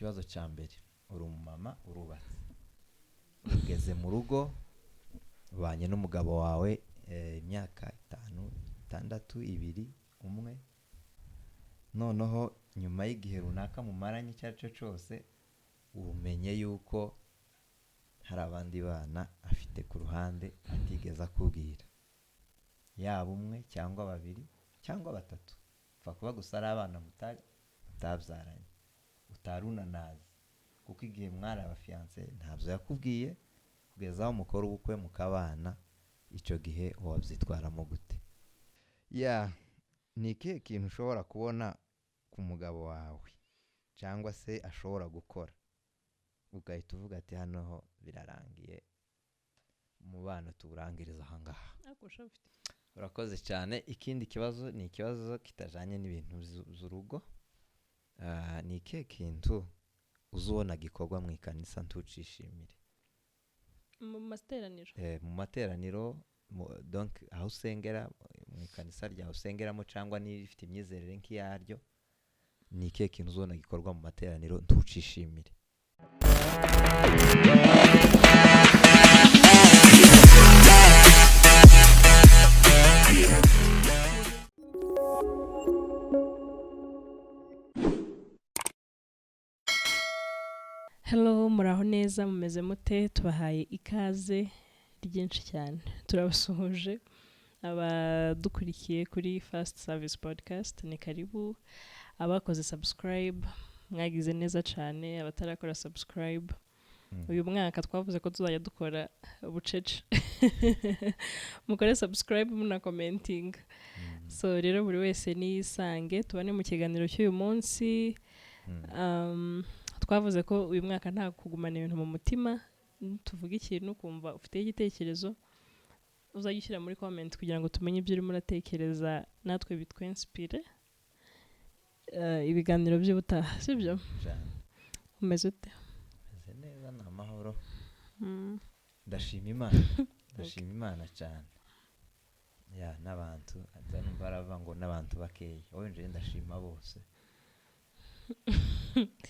Ikibazo cya mbere: uri umumama, urubatse, ugeze mu rugo, ubanye n'umugabo wawe imyaka 5, 6, 2, 1. Noneho nyuma y'igihe runaka mumaranye, icyo ari cyo cyose, umenye yuko hari abandi bana afite ku ruhande atigeze akubwira, yaba umwe cyangwa babiri cyangwa batatu, upfa kuba gusa ari abana mutabyaranye, utari unanazi, kuko igihe mwari abafiancé ntabyo yakubwiye, kugeza aho mukora ubukwe mukabana. Icyo gihe wabyitwaramo gute? Ya, ni ikihe kintu ushobora kubona ku mugabo wawe cyangwa se ashobora gukora, ugahita uvuga ati: "Hano ho birarangiye, umubano tuwurangiriza aha ngaha"? Ariko ushaka ufite Urakoze cyane. Ikindi kibazo ni ikibazo kitajyanye n'ibintu z'urugo. Ni ikihe kintu uza ubona gikorwa mu ikanisa ntucishimire? Mu materaniro? Mu materaniro, donc aho usengera, mu ikanisa ryawe usengeramo, cyangwa niba ifite imyizerere nk'iyaryo, ni ikihe kintu uzabona gikorwa mu materaniro ntucishimire? Hello, muraho neza, mumeze mute? Tubahaye ikaze ryinshi cyane, turabasuhuje abadukurikiye kuri Fast Service Podcast, ni karibu. Abakoze subscribe mwagize neza cyane, abatarakora subscribe, uyu mwaka twavuze ko tuzajya dukora bucece, mukore subscribe munacommentinga. So rero buri wese niyisange, tubane mu kiganiro cy'uyu munsi. Twavuze ko uyu mwaka nta kugumana ibintu mu mutima. Tuvuga ikintu ukumva ufiteho igitekerezo, uzajya ushyira muri comment kugira ngo tumenye ibyo urimo uratekereza, natwe bitwinspire ibiganiro by'ubutaha, sibyo? Cyane. Umeze ute? Meze neza, ni amahoro. Ndashima Imana, ndashima Imana cyane, ya, n'abantu. Ata numva baravuga ngo n'abantu bakeya, wowe njewe ndashima bose,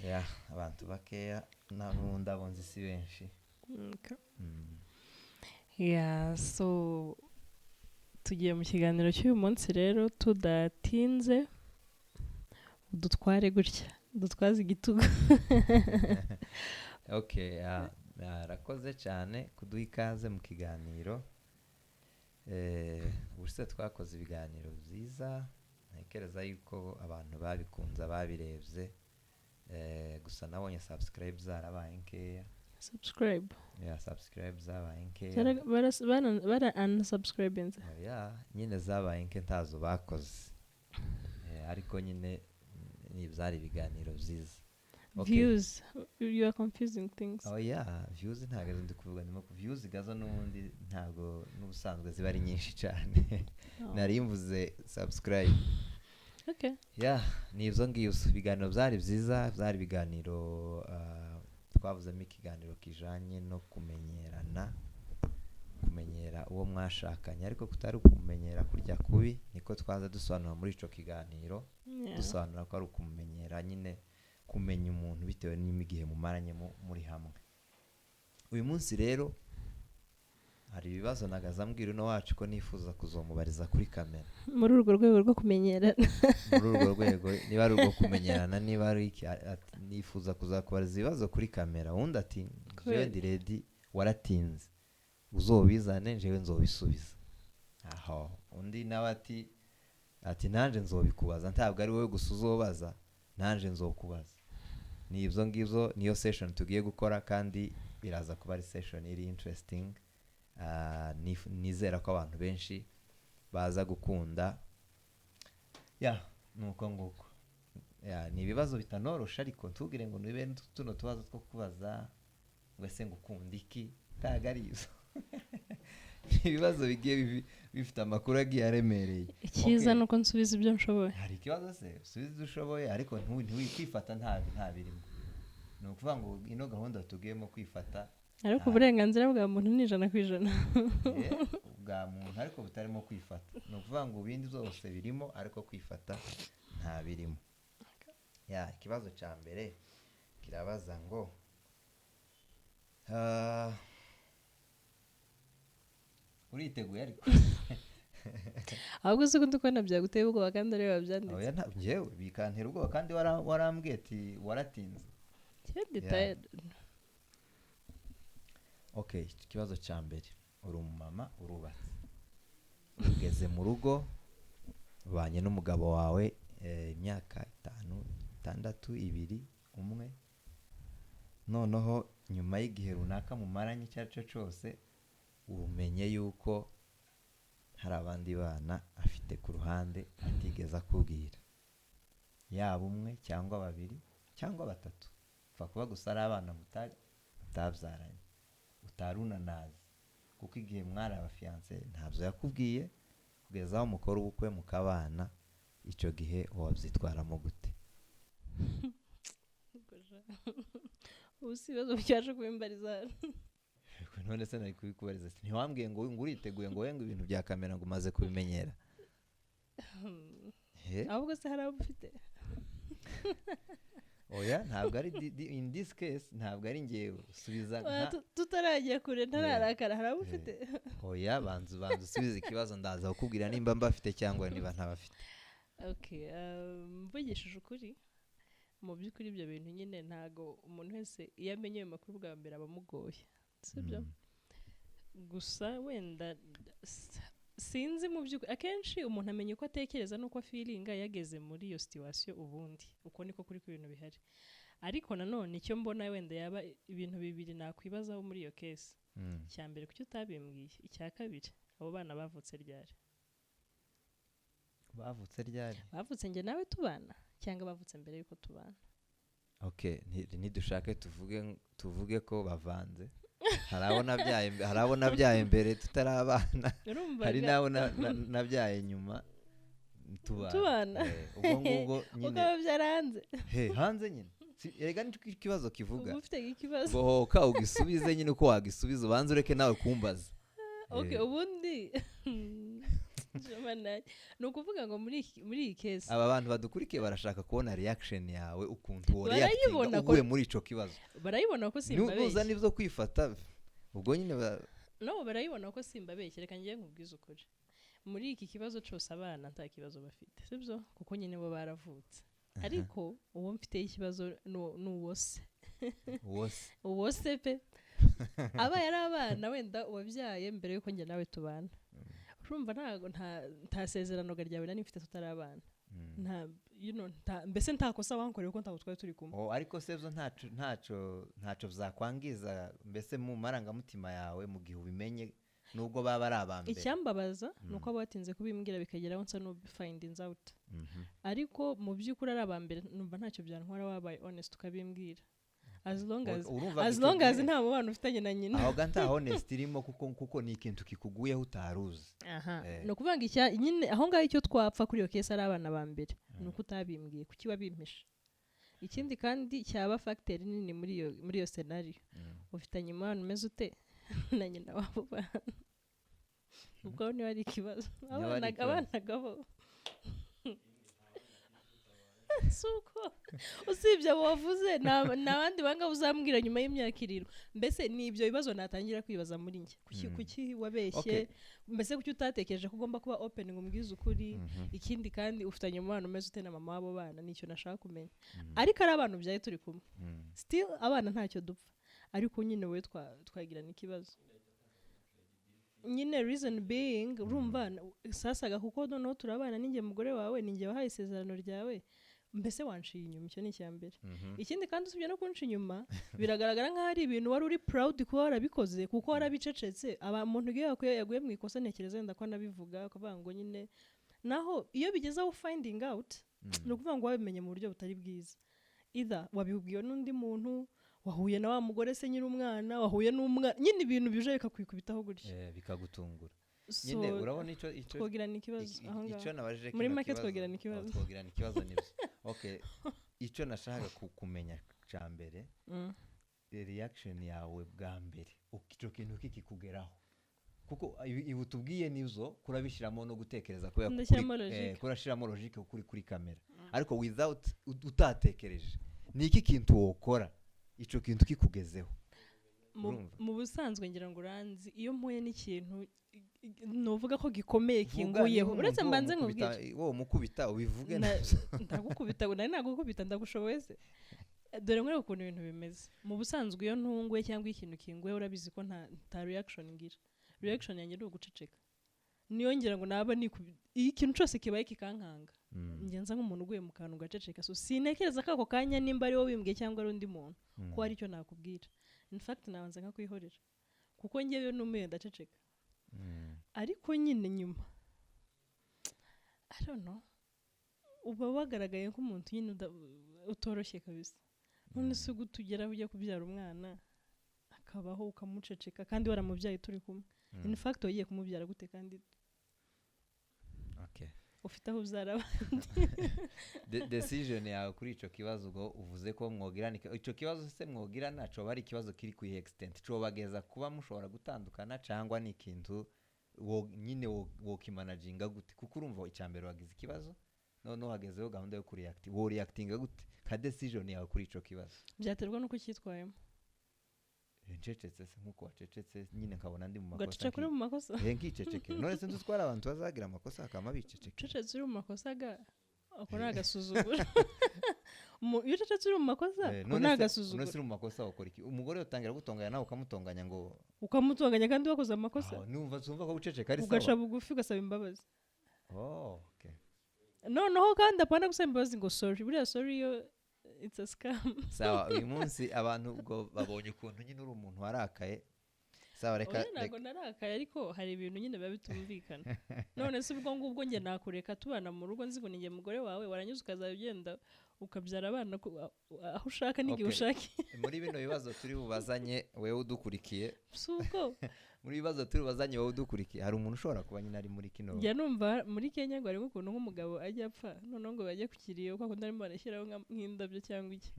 ya, abantu bakeya n'ubundi abo nzi si benshi. Yeah, so tugiye mu kiganiro cy'uyu munsi rero tudatinze. Dutware gutya, dutwaze igitugu. Okay, arakoze cyane kuduha ikaze mu kiganiro. Ubushize twakoze ibiganiro byiza, ntekereza yuko abantu babikunze, ababirebye. Gusa nabonye subscribe zarabaye nkeya. Subscribe? Ya, subscribe zabaye nkeya. Bara unsubscribinze? Ya, nyine zabaye nke, ntazo bakoze. Ariko nyine ni byari ibiganiro byiza. Okay. Views, you are confusing things. Oh yeah, views ntabwo ndi kuvuga, ndimo ku views gazo n'ubundi ntabwo n'ubusanzwe ziba ari nyinshi cyane. Oh. Nari mvuze subscribe. Okay. Yeah, ni ibyo ngibyo. Ibiganiro byari byiza, byari ibiganiro twavuzemo ikiganiro kijanye no kumenyerana, kumenyera uwo mwashakanye, ariko kutari ukumenyera kurya kubi, niko twaza dusobanura muri ico kiganiro. Dusobanura ko ari ukumumenyera nyine, kumenya umuntu bitewe n'igihe mumaranye muri hamwe. Uyu munsi rero hari ibibazo nagaza mbwira uno wacu ko nifuza kuzomubariza kuri kamera. Muri urwo rwego rwo kumenyerana. Muri urwo rwego, niba ari urwo kumenyerana, niba ari iki, nifuza kuzakubariza ibibazo kuri kamera. Undi ati: "Jewe Kubera- ndi ready, waratinze, uzobizane, jewe nzobisubiza aho." Undi nawe ati: "Nanje nzobikubaza, ntabwo ari wowe gusa uzobaza, nanje nzokubaza." Ni ibyo ngibyo, niyo session tugiye gukora, kandi biraza kuba ari session iri interesting. Nizera ko abantu benshi baza gukunda. Ya, nuko nguko. Ya, ni ibibazo bitanorosha, ariko ntugire ngo nibe tuno tubazo two kubaza ngo ese ngo ukunda iki, ntabwo ari izo. Ni ibibazo bigiye bifite amakuru agiye aremereye. Icyiza Okay. ni uko nsubiza ibyo nshoboye. Hari ikibazo se? Usubize ibyo ushoboye, ariko ntiwikwifata, nta birimo. Ni ukuvuga ngo ino gahunda tugiyemo kwifata Ariko uburenganzira bwa muntu ni 100%. Bwa muntu, ariko butarimo kwifata. Ni ukuvuga ngo ibindi byose birimo, ariko kwifata nta birimo. Ya, ikibazo cya mbere Kirabaza ngo uriteguye ariko? Ahubwo se ko ndi kubona byaguteye ubwoba kandi ariwe wabyanditse? Oya, njyewe bikantera ubwoba kandi warambwiye ati waratinze. Cyane. Yeah. Okay, ikibazo cya mbere: uri umumama, urubatse, ugeze mu rugo, ubanye n'umugabo wawe imyaka 5, 6, 2, 1. Noneho nyuma y'igihe runaka mumaranye icyo ari cyo cyose, umenye yuko hari abandi bana afite ku ruhande atigeze akubwira, yaba umwe cyangwa babiri cyangwa batatu, upfa kuba gusa ari abana mutabyaranye, utari unanazi, kuko igihe mwari abafiyanse ntabyo yakubwiye, kugeza aho mukora ubukwe mukabana. Icyo gihe wabyitwaramo gute? Ubu si ibibazo byaje kubimbariza hano. None se nari kubikubariza? Ntiwambwiye ngo uriteguye, ngo wowe ngo ibintu bya kamera ngo umaze kubimenyera? Ahubwo se hari abo ufite? Oya, ntabwo ari in this case ntabwo ari ngewe usubiza. Oya, tutarajya kure, ntararakara, hari abo ufite? Oya, banza usubize ikibazo, ndaza kukubwira nimba mbafite cyangwa niba ntabafite. Okay, mvugishije ukuri, mu by'ukuri ibyo bintu nyine ntago umuntu wese iyo amenye ayo makuru bwa mbere aba amugoye, sibyo? Gusa wenda sinzi, mu by'ukuri akenshi umuntu amenya uko atekereza n'uko afiringa yageze muri iyo situation. Ubundi uko niko kuri ku bintu bihari, ariko nanone icyo mbona wenda yaba ibintu bibiri nakwibazaho muri iyo case. Icya mbere, kuki utabimbwiye? Icya kabiri, abo bana bavutse ryari? Bavutse ryari? Bavutse njye nawe tubana cyangwa bavutse mbere y'uko tubana? Okay, nidushake tuvuge ko bavanze. Hari abo nabyaye mbere tutarabana, Urumva hari n'abo nabyaye nyuma tubana. Tubana. Ubwo ngubwo nyine Ukababyara hanze? He, hanze nyine. Erega nicyo ikibazo kivuga. Uba ufite ikibazo. Bohoka ugisubize nyine uko wagisubiza, ubanze ureke nawe kumbaza. Okay, ubundi Joma, ni ukuvuga ngo muri iyi case Aba bantu badukurikiye barashaka kubona reaction yawe, ukuntu wo Barayibona reactinga uvuye muri ico kibazo. Barayibona ko Nuza simbabeshye. n'ibyo kwifata ubwo nyine No, barayibona ko simbabeshye. Reka ngiye nkubwize ukuri, muri iki kibazo cyose abana nta kibazo bafite, sibyo? Kuko nyine bo baravutse, ariko uwo mfiteho ikibazo ni uwo se. Wose? Uwo se pe. Aba yari abana wenda wabyaye mbere y'uko njye nawe tubana, urumva ntago nta sezerano ryawe nari mfite tutari abana, nta mbese nta kosa bankoreye kuko ntabwo twari turi kumwe. Oh, ariko se byo ntaco byakwangiza mbese mu marangamutima yawe mu gihe ubimenye, nubwo baba ari aba mbere? Icyambabaza ni uko batinze kubimbwira bikageraho nsa n'ufinding out. Ariko mu by'ukuri ari aba mbere, numva ntacyo byantwara wabaye honest ukabimbwira, as long as Urumva as icyo long as gihe nta mubano ufitanye na nyina. Aho ga nta honest irimo, kuko ni ikintu kikuguyeho utaruzi. Aha. Ni ukuvuga ngo nyine aho ngaho icyo twapfa kuri iyo case ari abana ba mbere ni uko utabimbwiye. Kuki wabimpishe? Ikindi kandi cyaba facteur nini muri iyo scenario, ufitanye umubano umeze ute na nyina w'abo bana? Ubwo niba ari ikibazo Niba ari abana ikibazo. Abana gabo si uko usibye abo wavuze ni abandi banga uzambwira nyuma y'imyaka 7. Mbese ni ibyo bibazo natangira kwibaza muri njye: kuki kuki wabeshye? Mbese kuki utatekereje ko ugomba kuba open ngo umbwize ukuri? Ikindi kandi, ufitanye umubano umeze ute na mama w'abo bana? Nicyo nashaka kumenya. Ariko ari abantu byaye turi kumwe, still abana ntacyo dupfa, ariko nyine wowe twagirana ikibazo nyine. Reason being, urumva sasaga kuko noneho turabana, ninjye mugore wawe, ninjye wahaye isezerano ryawe, mbese wanciye inyuma. Icyo ni icya mbere. Ikindi kandi, usibye no kunca inyuma, biragaragara nk'aho ari ibintu wari uri proud kuba warabikoze, kuko warabicecetse. Aba muntu iyo yaguye mu ikosa, ntekereza wenda ko anabivuga, akavuga ngo nyine naho iyo bigeze aho finding out, ni ukuvuga ngo wabimenye mu buryo butari bwiza, either wabibwiwe n'undi muntu, wahuye na wa mugore se nyiri umwana, wahuye n'umwana nyine, ibintu bije bikakwikubitaho gutyo. Bikagutungura. So, Nyine urabona icyo twogirana ikibazo aho ngaho. Icyo nabajije Muri kino make kibazo, twogirana ikibazo. Oh, twogirana ikibazo nibyo. Okay, icyo nashakaga kumenya cya mbere, reaction yawe bwa mbere icyo kintu kikikugeraho, kuko ibi utubwiye nizo kurabishyiramo no gutekereza kubera ko Ndashyiramo logique. Kurashyiramo logique kuko uri kuri kamera, ariko without utatekereje Ni iki kintu wokora ico kintu kikugezeho? Urumva? Mu busanzwe ngira ngo uranzi, iyo mpuye n'ikintu nuvuga ko gikomeye Vuga. kinguyeho, Niba uretse umuntu mbanze nkubwire. Wowe mukubita ubivuge. Ndagukubita, nari nagukubita, ndagushoboye se? Dore nkwereke ukuntu ibintu bimeze. Mu busanzwe iyo ntunguwe cyangwa ikintu kinguye, urabizi ko nta reaction ngira. Reaction yanjye ni uguceceka. Niyo ngira ngo naba iyo ikintu cyose kibaye kikankanga, ngenza nk'umuntu uguye mu kantu, ugaceceka. So sintekereza ko ako kanya, nimba ari wowe wimbwiye cyangwa ari undi muntu, ko hari icyo nakubwira. In fact nabanza nkakwihorera, kuko njyewe numiwe ndaceceka. Ariko nyine nyuma, I don't know, uba wagaragaye nk'umuntu nyine utoroshye kabisa. None se gute ugera ujya kubyara umwana akabaho ukamuceceka kandi waramubyaye turi kumwe? In fact wagiye kumubyara gute kandi ufite aho ubyara abandi? Decision yawe kuri ico kibazo, ubwo uvuze ko mwogirana ico kibazo se, mwogirana coba ari ikibazo kiri ku extent cobageza kuba mushobora gutandukana, cyangwa ni ikintu nyine wokimanaginga gute? Kuko urumva, icya mbere wagize ikibazo, noneho hagezeho gahunda yo kureact. Wo reactinga gute nka decision yawe kuri ico kibazo? Byaterwa n'uko cyitwayemo. Ncecetse se, nkuko wacecetse nyine, nkabona ndi mu makosa. Ugaceceka uri mu makosa? Nkicecekera. None se nzi ko hari abantu bazagira amakosa bakaba bicecekera? Ucecetse uri mu makosa ga, ako ni agasuzuguro. Iyo ucecetse uri mu makosa, ako None ni se agasuzuguro. None se uri mu makosa ukora iki? Umugore utangira gutonganya, nawe ukamutonganya ngo Ukamutonganya kandi wakoze amakosa? Ah, numva zumva ko guceceka ari Ugaca sawa. bugufi, ugasaba imbabazi. Oh, okay. Noneho kandi apana gusaba imbabazi ngo sorry. Buriya sorry yo it's a scam. Sawa, uyu munsi abantu ubwo babonye ukuntu nyine uri umuntu warakaye. Sawa, reka. Oya, ntabwo narakaye, ariko hari ibintu nyine biba bitumvikana. None se ubwo ngubwo njye nakureka tubana mu rugo, nzi ngo ni njye mugore wawe, warangiza ukazajya ugenda ukabyara abana aho ushaka n'igihe ushakiye? Muri bino bibazo turi bubazanye wewe udukurikiye, Si ubwo? muri bibazo turi bubazanye wowe udukurikiye, hari umuntu ushobora kuba nyine ari muri kino Njya numva muri Kenya ngo harimo ukuntu nk'umugabo ajya apfa, noneho ngo bajye ku kiriyo kwa kundi arimo barashyiraho nk'indabyo cyangwa iki,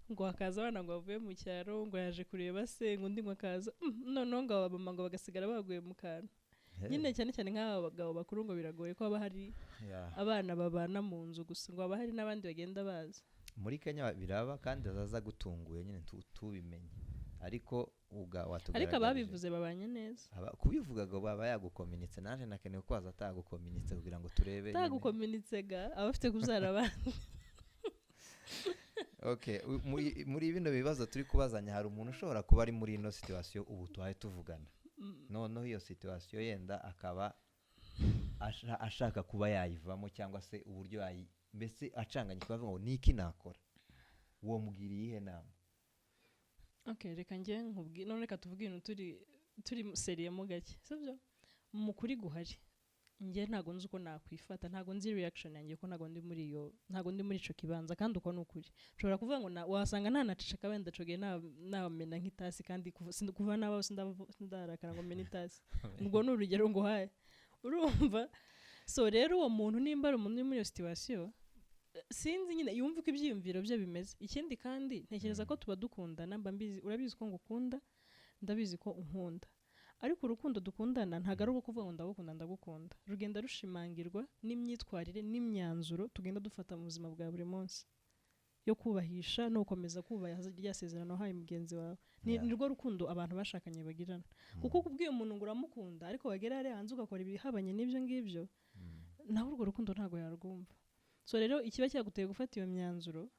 ngo hakaza abana ngo bavuye mu cyaro, ngo yaje kureba se, ngo undi ngo akaza, noneho ngo abamama ngo bagasigara baguye mu kantu. Nyine cyane cyane nk'aba bagabo bakuru ngo biragoye ko haba hari abana babana mu nzu gusa, ngo haba hari n'abandi bagenda baza. Muri Kenya biraba, kandi azaza gutunguye nyine tubimenye, ariko uga Ariko watugaragarije. ababivuze babanye neza. Kubivuga ngo baba yagukominitse, naje nakeneye ko waza atagukominitse kugira ngo turebe nyine. Atagukominitse ga, aba afite kubyara abandi. Okay, muri bino bibazo turi kubazanya, hari umuntu ushobora kuba ari muri ino situation ubu tuhaye tuvugana. Noneho iyo situation yenda akaba ashaka kuba yayivamo, cyangwa se uburyo yayi, mbese acanganye kubavuga ngo niki nakora, womubwira iyihe nama? Okay, reka njye nkubwire. None reka tuvuge ibintu turi sérieux mo gake, sibyo? Mu kuri guhari, njye ntabwo nzi uko nakwifata, ntabwo nzi reaction yanjye, ko ntabwo ndi muri iyo, ntabwo ndi muri ico kibanza. Kandi uko ni ukuri, nshobora kuvuga ngo wasanga ntanaceceka, wenda coge namena nk'itasi, kandi kuva nabaho sindarakara ngo mene itasi. Ubwo ni urugero nguhaye, urumva? So rero uwo muntu, nimba ari umuntu uri muri iyo situation, sinzi nyine, yumva uko ibyiyumviro bye bimeze. Ikindi kandi, ntekereza ko tuba dukundana, mba mbizi, urabizi ko ngukunda, ndabizi ko unkunda, ariko urukundo dukundana ntabwo ari urwo kuvuga ngo ndagukunda, ndagukunda. Rugenda rushimangirwa n'imyitwarire n'imyanzuro tugenda dufata mu buzima bwa buri munsi yo kubahisha no gukomeza kubaha rya sezerano wahaye mugenzi wawe. Ni nirwo rukundo abantu bashakanye bagirana, kuko kubwiye umuntu ngo uramukunda, ariko wagera hariya hanze ugakora ibihabanye n'ibyo ngibyo, nawe urwo rukundo ntabwo yarwumva. So rero ikiba cyaguteye gufata iyo myanzuro,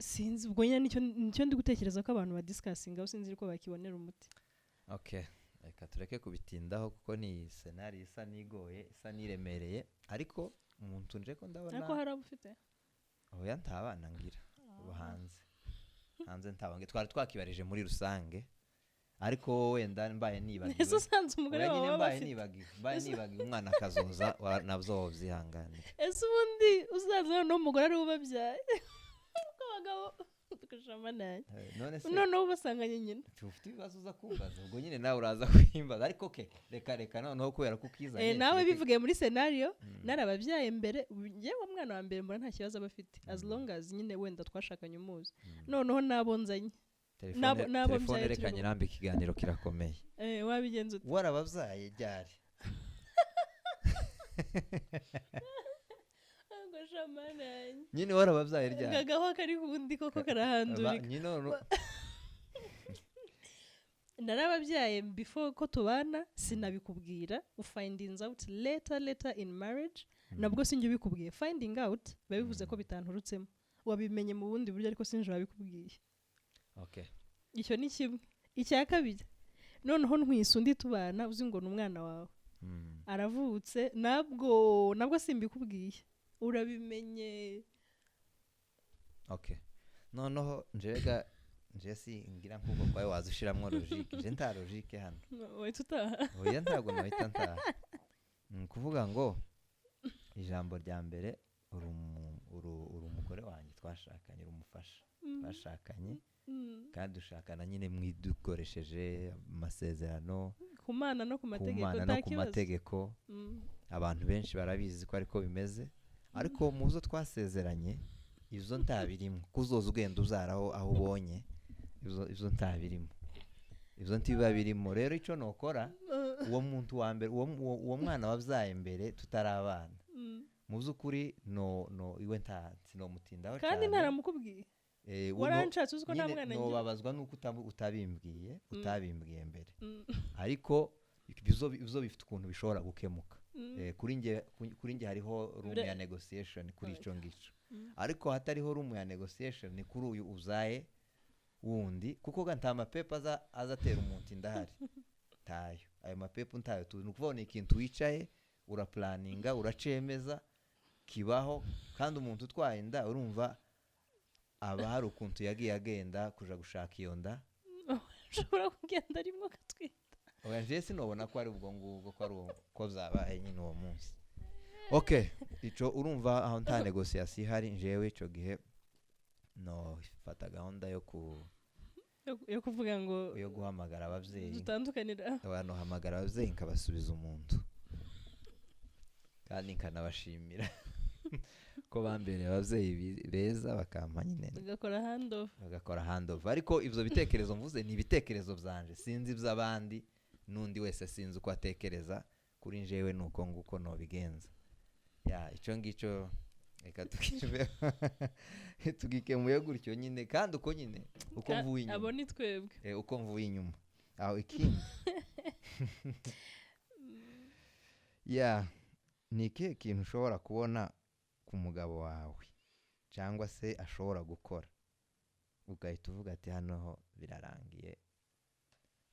sinzi, ubwo nyine nicyo ndi gutekereza ko abantu badiscussingaho, sinzi ko bakibonera umuti. Okay, reka tureke kubitindaho kuko ni scenario isa n'igoye, isa n'iremereye, ariko umuntu nje ko ndabona Ariko hari abo ufite? Oya, nta bana ngira ubu. Hanze nta twari twakibarije muri rusange, ariko wowe wenda mbaye nibagiwe. Ese usanze umugore Oya, wawe nyine aba mbaye afite nibagiwe, mbaye nibagiwe umwana akazoza, nabyo wabyihanganira. Ese ubundi usanze noneho umugore ari we ubabyaye, kuko abagabo dukoresha nabi? None se Noneho ubasanganye nyina. Ufite ibibazo uza kumbaza, ubwo nyine nawe uraza kwimbaza, ariko okay, reka noneho kubera ko ukizanye Nawe bivugiye muri scenario narababyaye mbere, ubu njyewe umwana wa mbere mbona nta kibazo aba afite, as long as nyine wenda twashakanye umuzi, noneho nabo nzanye Telefone, nabo telefone mbyaye reka turi nyirambe, ikiganiro kirakomeye. Wabigenza ute? Warababyaye ryari? Ntabwo Shamana yanjye. Nyine warababyaye ryari? Kagaho kari kundi koko karahandurika. Nyine Narababyaye before ko tubana, sinabikubwira. Ufinding out later, later in marriage. Nabwo sinjye ubikubwiye. Finding out biba bivuze ko bitanturutsemo, wabimenye mu bundi buryo, ariko sinjye wabikubwiye. Icyo ni kimwe. Icya kabiri, noneho ntwise undi tubana, uzi ngo ni umwana wawe, aravutse, nabwo simbikubwiye, urabimenye. Okay, noneho njega nje singira nk'uko kwawe waza ushiramwo logique. Nje nta logique hano. Wahita utaha. Oya, ntabwo nahita ntaha. Ni ukuvuga ngo ijambo rya mbere, uri umugore wanjye twashakanye, uri umufasha twashakanye, kandi dushakana nyine mwidukoresheje amasezerano ku Mana no ku ku mategeko. Mana Nta no ku kibazo. mategeko. Abantu benshi barabizi ko ariko bimeze, ariko mu zo twasezeranye izo ntabirimo. Kuzoza ugenda uzaraho aho ubonye, izo ntabirimo, izo ntibiba birimo. Rero icyo nokora, uwo muntu wa mbere, uwo mwana wabyaye mbere tutarabana, mu by'ukuri no iwe nta sinomutindaho Kandi cyane. ntaramukubwiye. Waranshatse uzi ko nta Nyine mwana ngira. nobabazwa nuko utabimbwiye, utabimbwiye mbere. Ariko ibyo bifite ukuntu bishobora gukemuka. Kuri njye hariho room ya negotiation kuri ico ngico, ariko hatariho room ya negotiation ni kuri uyu uzaye wundi, kuko ga nta mapepa aza atera umuntu indahari, ntayo. Ayo mapepa ntayo tu. Ni ukuvuga ni ikintu wicaye uraplaninga, uracemeza, kibaho. Kandi umuntu utwaye inda, urumva aba hari ukuntu yagiye agenda kuja gushaka iyo nda. Ushobora kugenda rimwe ukatwita. Oya, nje sinobona ko ari ubwo ngubwo, ko ari uwo ko byabaye nyine uwo munsi. Okay, ico urumva aho nta négociation ihari. Njewe ico gihe no fata gahunda yo ku Yo kuvuga ngo yo guhamagara ababyeyi. Dutandukanira. Abantu hamagara ababyeyi nkabasubiza umuntu, kandi nkanabashimira ko bambereye ababyeyi beza, bakampa nyine Tugakora handoff. Bagakora handover. Ariko ibyo bitekerezo mvuze ni ibitekerezo byanje, sinzi iby'abandi, n'undi wese sinzi uko atekereza. Kuri njyewe ni uko nguko nobigenza. Ya, icyo ngicyo reka tugikemuye gutyo nyine, kandi uko nyine uko mvuye Abo inyuma. Ni twebwe. Uko mvuye inyuma aho. Ikindi ya ni ikihe kintu ushobora kubona ku mugabo wawe cyangwa se ashobora gukora, ugahita uvuga ati: "Hano ho birarangiye,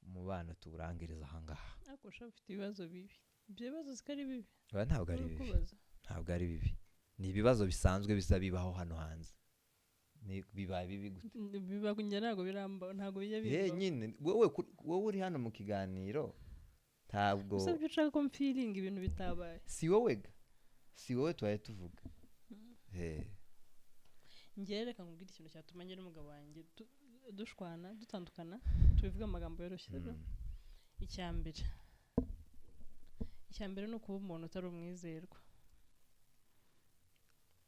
umubano tuwurangiriza ahangaha"? Ariko ushobora ufite ibibazo bibi, ibyo bibazo siko ari bibi? Oya, ntabwo ari Uri bibi. kubaza. Ntabwo ari bibi, ni ibibazo bisanzwe bisa bibaho hano hanze. Ni bibaye bibi gute? Biba njye ntabwo biramba, ntabwo bijya Ye bimbaho. Nyine wowe uri hano mu kiganiro, ntabwo Gusa ibyo ushaka ko mfeelinga ibintu bitabaye. Si wowe ga, si wowe tubaye tuvuga. Njye reka nkubwire ikintu cyatuma njye n'umugabo wanjye dushwana, dutandukana, tubivuge mu magambo yoroshye, sibyo? Icya mbere ni ukuba umuntu utari umwizerwa,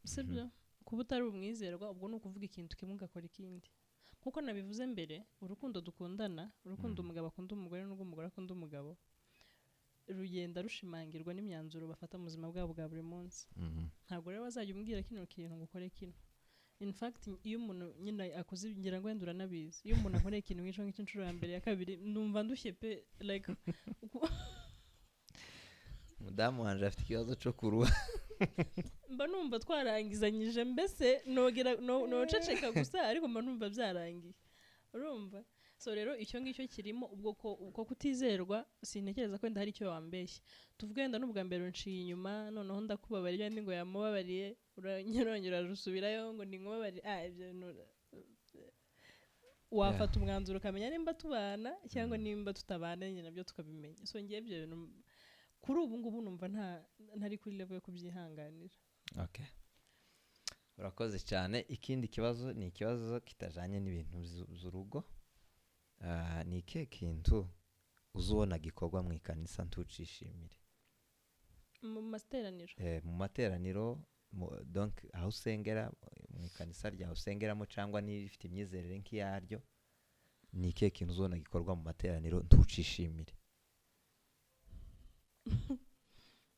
sibyo? Kuba utari umwizerwa, ubwo ni ukuvuga ikintu kimwe ugakora ikindi. Nkuko nabivuze mbere, urukundo dukundana, urukundo umugabo akunda umugore n'urwo umugore akunda umugabo, rugenda rushimangirwa n'imyanzuro bafata mu buzima bwabo bwa buri munsi. Ntabwo rero wazajya umbwira kino kintu ngo ukore kino. In fact, iyo umuntu nyine akoze, ngira ngo wenda uranabizi, iyo umuntu akoreye ikintu nk'icyo ngicyo inshuro ya mbere, ya kabiri, numva ndushye pe, like Umudamu wanje afite ikibazo cyo kuruha. Mba numva twarangizanyije mbese, nogera noceceka gusa, ariko mba numva byarangiye, urumva? So rero icyo ngicyo kirimo. Ubwo ko uko kutizerwa, sintekereza ko wenda hari icyo wambeshya. Tuvuge wenda n'ubwa mbere unciye inyuma, noneho ndakubabariye, ndi ngo yamubabariye, urongera urasubirayo ngo ni nkubabariye. Ah, ibyo bintu wafata umwanzuro ukamenya nimba tubana cyangwa nimba tutabana nyine, nabyo tukabimenya. So ngewe ibyo bintu kuri ubu ngubu numva ntari kuri level yo kubyihanganira. Okay. Urakoze cyane. Ikindi kibazo ni ikibazo kitajanye n'ibintu z'urugo. Ah, ni ikihe kintu uzubona gikorwa mu ikanisa ntucishimire? Mu materaniro? Mu materaniro, donc aho usengera, mu ikanisa ryawe usengeramo, cyangwa niba ifite imyizerere nk'iyaryo, ni ikihe kintu uzubona gikorwa mu materaniro ntucishimire?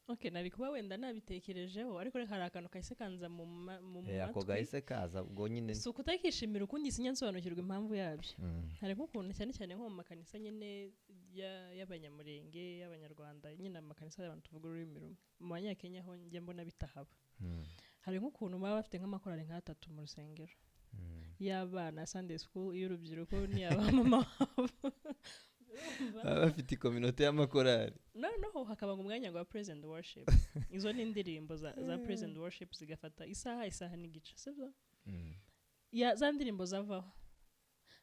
Okay, nari kuba wenda nabitekerejeho, ariko reka hari akantu kahise kanza mu Ako matwi. Gahise kaza ubwo nyine. Si ukutakishimira ukundi, sinyansobanukirwa impamvu yabyo. Hari nk'ukuntu cyane cyane nko mu makanisa nyine y'Abanyamurenge, y'Abanyarwanda, nyine amakanisa y'abantu tuvuga ururimi rumwe. Mu Banyakenya ho njya mbona bitahaba. Hari nk'ukuntu baba bafite nk'amakorali nk'atatu mu rusengero. Y'abana Sunday school, iy'urubyiruko n'iy'abamama babo. Baba bafite icommunauté y'amakorali. Noneho hakaba ngo umwanya wa praise and worship. Izo ni indirimbo za praise and worship zigafata isaha, isaha n'igice, sibyo? Ya za ndirimbo zavaho,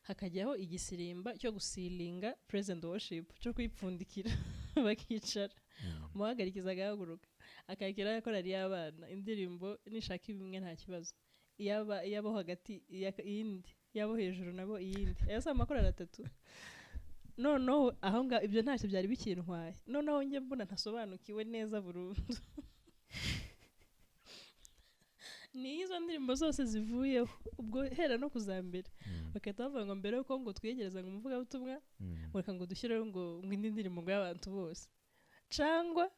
hakajyaho igisirimba cyo gusealinga praise and worship, cyo kuyipfundikira, bakicara. Umuhagarikiza agahaguruka, akakira korali y'abana indirimbo nishaka imwe nta kibazo, iyaba iyabo hagati iyindi, iyabo hejuru nabo iyindi. Ayo si amakorali atatu? Noneho aho ngaho ibyo ntacyo byari bikintwaye. Noneho njye mbona ntasobanukiwe neza burundu ni izo ndirimbo zose zivuyeho, ubwo hera no kuzambere, bagahita bavuga ngo mbere yuko ngo twegereza ngo umuvugabutumwa, reka ngo dushyireho ngo indi ndirimbo ngo y'abantu bose, cangwa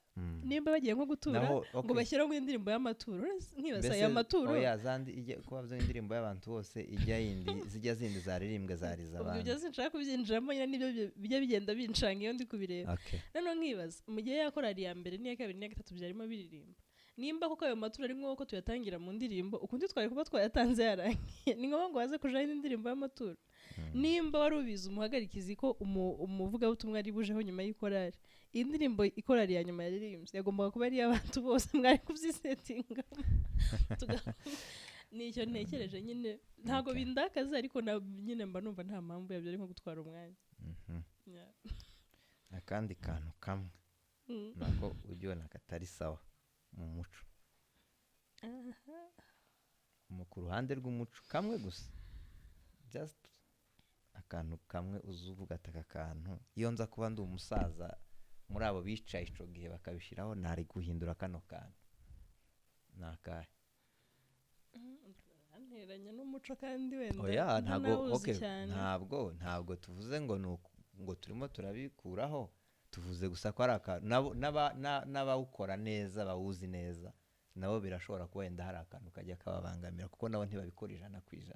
nimba bagiye nko gutura Naho, ngo okay. bashyireho ngo indirimbo y'amaturo. Nkibaza Mbese, aya maturo. Oya, zandi ijya kuba byo indirimbo y'abantu bose ijya yindi, zijya zindi zaririmbwe zariza Ubwo abandi. Ibyo sinshaka kubyinjiramo nyine, nibyo bijya bigenda binshanga iyo ndi kubireba. Noneho nkibaza mu gihe ya korali ya mbere n'iya kabiri n'iya gatatu byarimo biririmba, nimba koko ayo maturo ari ngombwa ko tuyatangira mu ndirimbo, ukundi twari kuba twayatanze yarangiye, ni ngombwa ngo baze kujaho indi ndirimbo y'amaturo? Nimba wari ubizi umuhagarikizi ko umuvugabutumwa ari bujeho nyuma y'ikorali, iyi ndirimbo ikorali ya nyuma yaririmbye yagombaga kuba ari iy'abantu bose, mwari kubyisettinga. Nicyo ntekereje nyine, ntabwo bindakaza, ariko nyine mba numva nta mpamvu yabyo, ari nko gutwara umwanya. Yeah. Akandi kantu kamwe nako ujya ubona katari sawa mu muco, ku ruhande rw'umuco, kamwe gusa, just akantu kamwe uza uvuga ati aka kantu iyo nza kuba ndi umusaza muri abo bicaye ico gihe bakabishyiraho nari guhindura kano kantu, ni akahe? Anteranya n'umuco kandi wenda Oya, ntabwo ntanawuzi okay, cyane. Ntabwo tuvuze ngo ni ngo turimo turabikuraho, tuvuze gusa ko ari akantu n'abawukora neza bawuzi neza nabo birashobora kuba wenda hari akantu kajya kababangamira, kuko nabo ntibabikora 100%.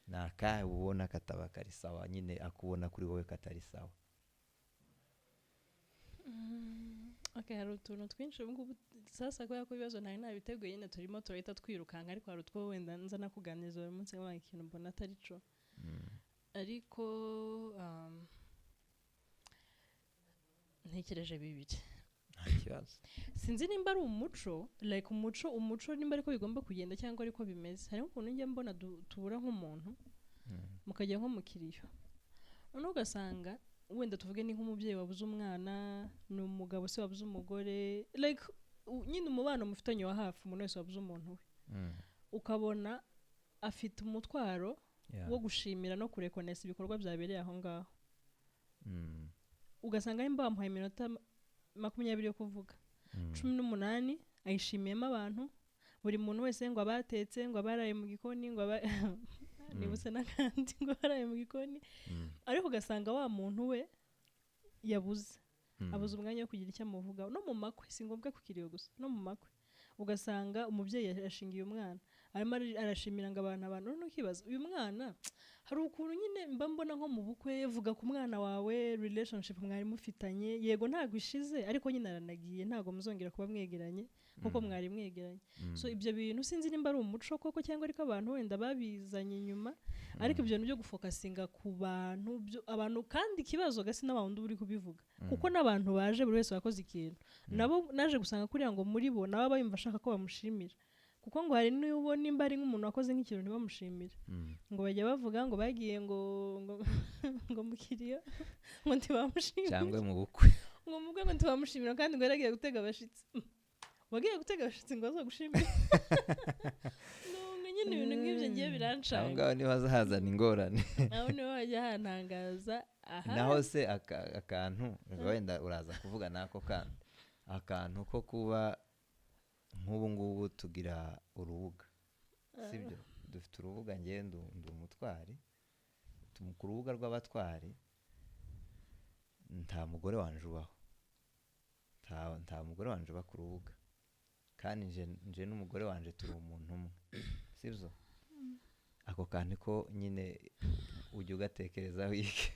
Ni akahe ubona kataba kari sawa nyine, akubona kuri wowe katari sawa? Okay, hari utuntu twinshi ubu ngubu sasa, kubera ko ibibazo ntari nabiteguye nyine turimo turahita twirukanka, ariko hari utwo wenda nza nakuganiriza buri munsi nkabaha ikintu mbona atari cyo. Ariko ntekereje bibiri. Nta kibazo. Sinzi nimba ari umuco, like umuco nimba ariko bigomba kugenda cyangwa ariko bimeze. Harimo ukuntu njya mbona tubura nk'umuntu, mukajya nko mu kiriyo, noneho ugasanga wenda tuvuge ni nk'umubyeyi wabuze umwana, ni umugabo se wabuze umugore, like nyine umubano mufitanye wa hafi, umuntu wese wabuze umuntu we, ukabona afite umutwaro wo gushimira no kurecogniza ibikorwa byabereye aho ngaho. Ugasanga nimba bamuhaye iminota 20 yo kuvuga, 18 ayishimiyemo abantu, buri muntu wese ngo abatetse, ngo abaraye mu gikoni, ngo nibutse n'akandi, ngo abaraye mu gikoni, ariko ugasanga wa muntu we yabuze, abuze umwanya wo kugira icyo amuvugaho. No mu makwe, si ngombwa ku kiriyo gusa, no mu makwe ugasanga umubyeyi yashingiye umwana, arimo arashimira ngo abantu, noneho ukibaza uyu mwana, hari ukuntu nyine mba mbona nko mu bukwe, vuga ku mwana wawe, relationship mwari mufitanye, yego ntabwo ishize, ariko nyine aranagiye, ntabwo muzongera kuba mwegeranye nkuko mwari mwegeranye. So ibyo bintu sinzi nimba ari umuco koko cyangwa ariko abantu wenda babizanye inyuma, ariko ibyo bintu byo gufocusinga ku bantu abantu, kandi ikibazo gasi n'abantu uri kubivuga, kuko n'abantu baje buri wese wakoze ikintu nabo naje gusanga kuriya ngo muri bo nabo aba yumva ashaka ko bamushimira, kuko ngo hari n'uwo nimba ari nk'umuntu wakoze nk'ikintu ntibamushimire, ngo bajya bavuga ngo bagiye ngo mu kiriyo ngo ntibamushimire, cyangwa mu bukwe, ngo mu bukwe ngo ntibamushimira, kandi ngo yaragiye gutega abashitsi, wagiye gutega abashitsi ngo bazagushimire. Nubwo nyine ibintu nk'ibyo ngiye birancanga. Aho ngaho niho hazahazana ingorane. Aho niho hajya hantangaza aha. Naho se akantu wenda uraza kuvuga n'ako kandi akantu ko kuba nk'ubu ngubu tugira urubuga, sibyo? Dufite urubuga, njye ndi umutwari, ku rubuga rw'abatwari nta mugore wanje ubaho. Nta mugore wanje uba ku rubuga, kandi nje n'umugore wanje turi umuntu umwe, sibyo? Ako kantu ko nyine ujya ugatekerezaho iki?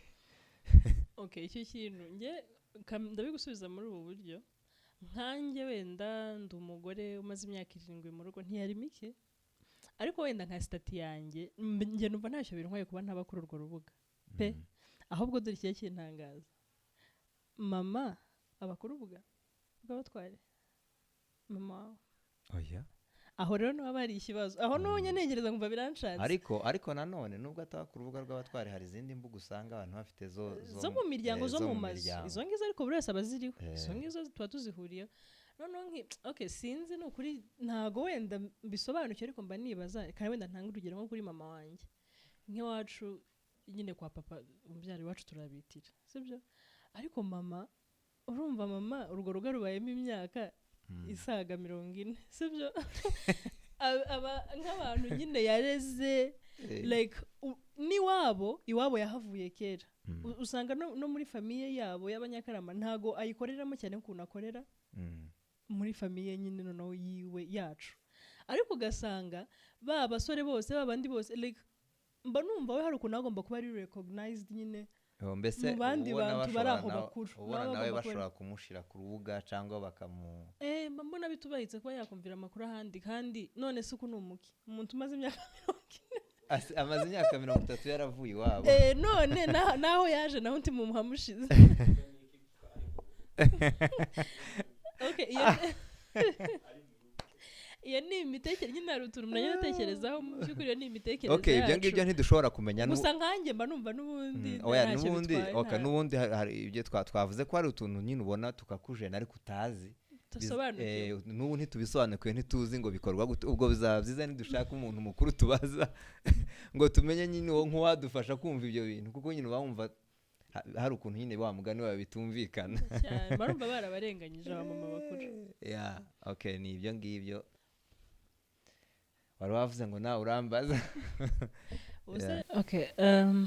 Okay, icyo kintu nge ndabigusubiza muri ubu buryo. Nkanjye wenda ndi umugore umaze imyaka 7 mu rugo, ntiyari mike, ariko wenda nka status yanjye, njye numva ntacyo bintwaye kuba ntaba kuri urwo rubuga pe. Ahubwo dore ikigiye kintangaza: mama aba ku rubuga rw'abatware, mama wawe? Oya. Aho rero niho haba hari ikibazo, aho n'ubu ntegereza nkumva biranshatse. Ariko nanone nubwo ataba ku rubuga rw'abatware, hari izindi mbuga usanga abantu bafite zo zo mu miryango, zo mu mu mazu. miryango. Izo ngizo ariko buri wese aba aziriho. Izo ngizo tuba tuzihuriyeho. Noneho okay, sinzi, ni ukuri ntago wenda mbisobanukiwe, ariko mba nibaza. Kandi wenda ntanga urugero nko kuri mama wanjye. Nk'iwacu nyine kwa papa umubyara iwacu turabitira, sibyo? Ariko mama, urumva mama urwo rugo rubayemo imyaka isaga 40, sibyo? Aba nk'abantu nyine yareze, like n'iwabo, iwabo yahavuye kera. Usanga no muri famille yabo y'Abanyakarama ntago ayikoreramo cyane ukuntu akorera muri famille nyine noneho yiwe yacu. Ariko ugasanga ba basore bose, ba bandi bose, like mba numva we hari ukuntu agomba kuba ari recognized nyine Oh, mbese mu bandi ubona bantu bari bashobora aho bakuru, ubona nabo nawe bagomba kuba bashobora kumushira ku rubuga cyangwa bakamu Mba mbona bitubahitse kuba yakumvira amakuru ahandi. Kandi none se uku ni umuki umuntu umaze imyaka 40? Amaze imyaka 30 yaravuye iwabo. None naho yaje naho undi mumuhamushize. Okay, iyo ni imitekerereze nyine. Hari utuntu umuntu agenda atekerezaho. Mu by'ukuri iyo ni imitekerereze Okay, ibyo ngibyo yacu. ntidushobora kumenya Gusa nkanjye mba numva n'ubundi Oya, ntacyo n'ubundi bitwaye, okay, n'ubundi hari ibyo twavuze ko hari utuntu nyine ubona tukakujena ariko utazi Tudasobanukiwe. N'ubu ntitubisobanukiwe, ntituzi ngo bikorwa gute. Ubwo bizaba byiza nidushaka umuntu mukuru tubaza ngo tumenye nyine uwo nk'uwadufasha kumva ibyo bintu, kuko nyine uba wumva hari ukuntu nyine wa mugani wawe bitumvikana. Cyane, barumva barabarenganyije abamama bakuru. Yeah, okay, ni ibyo ngibyo wari wavuze ngo nawe urambaza. Ubuse- Okay,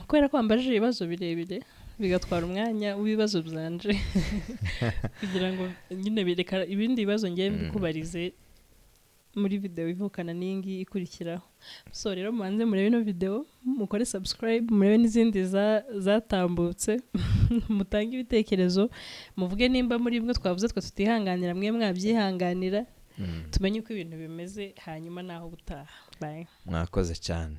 kubera ko wambajije ibibazo birebire bigatwara umwanya w'ibibazo byanje kugira ngo nyine bireka ibindi bibazo ngiye mbikubarize muri video ivukana n'iyi ngiyi ikurikiraho. So rero mubanze murebe ino video, mukore subscribe, murebe n'izindi zatambutse, mutange ibitekerezo, muvuge nimba muri bimwe twavuze twe tutihanganira mwe mwabyihanganira, tumenye uko ibintu bimeze. Hanyuma naho ubutaha, bye. Mwakoze cyane.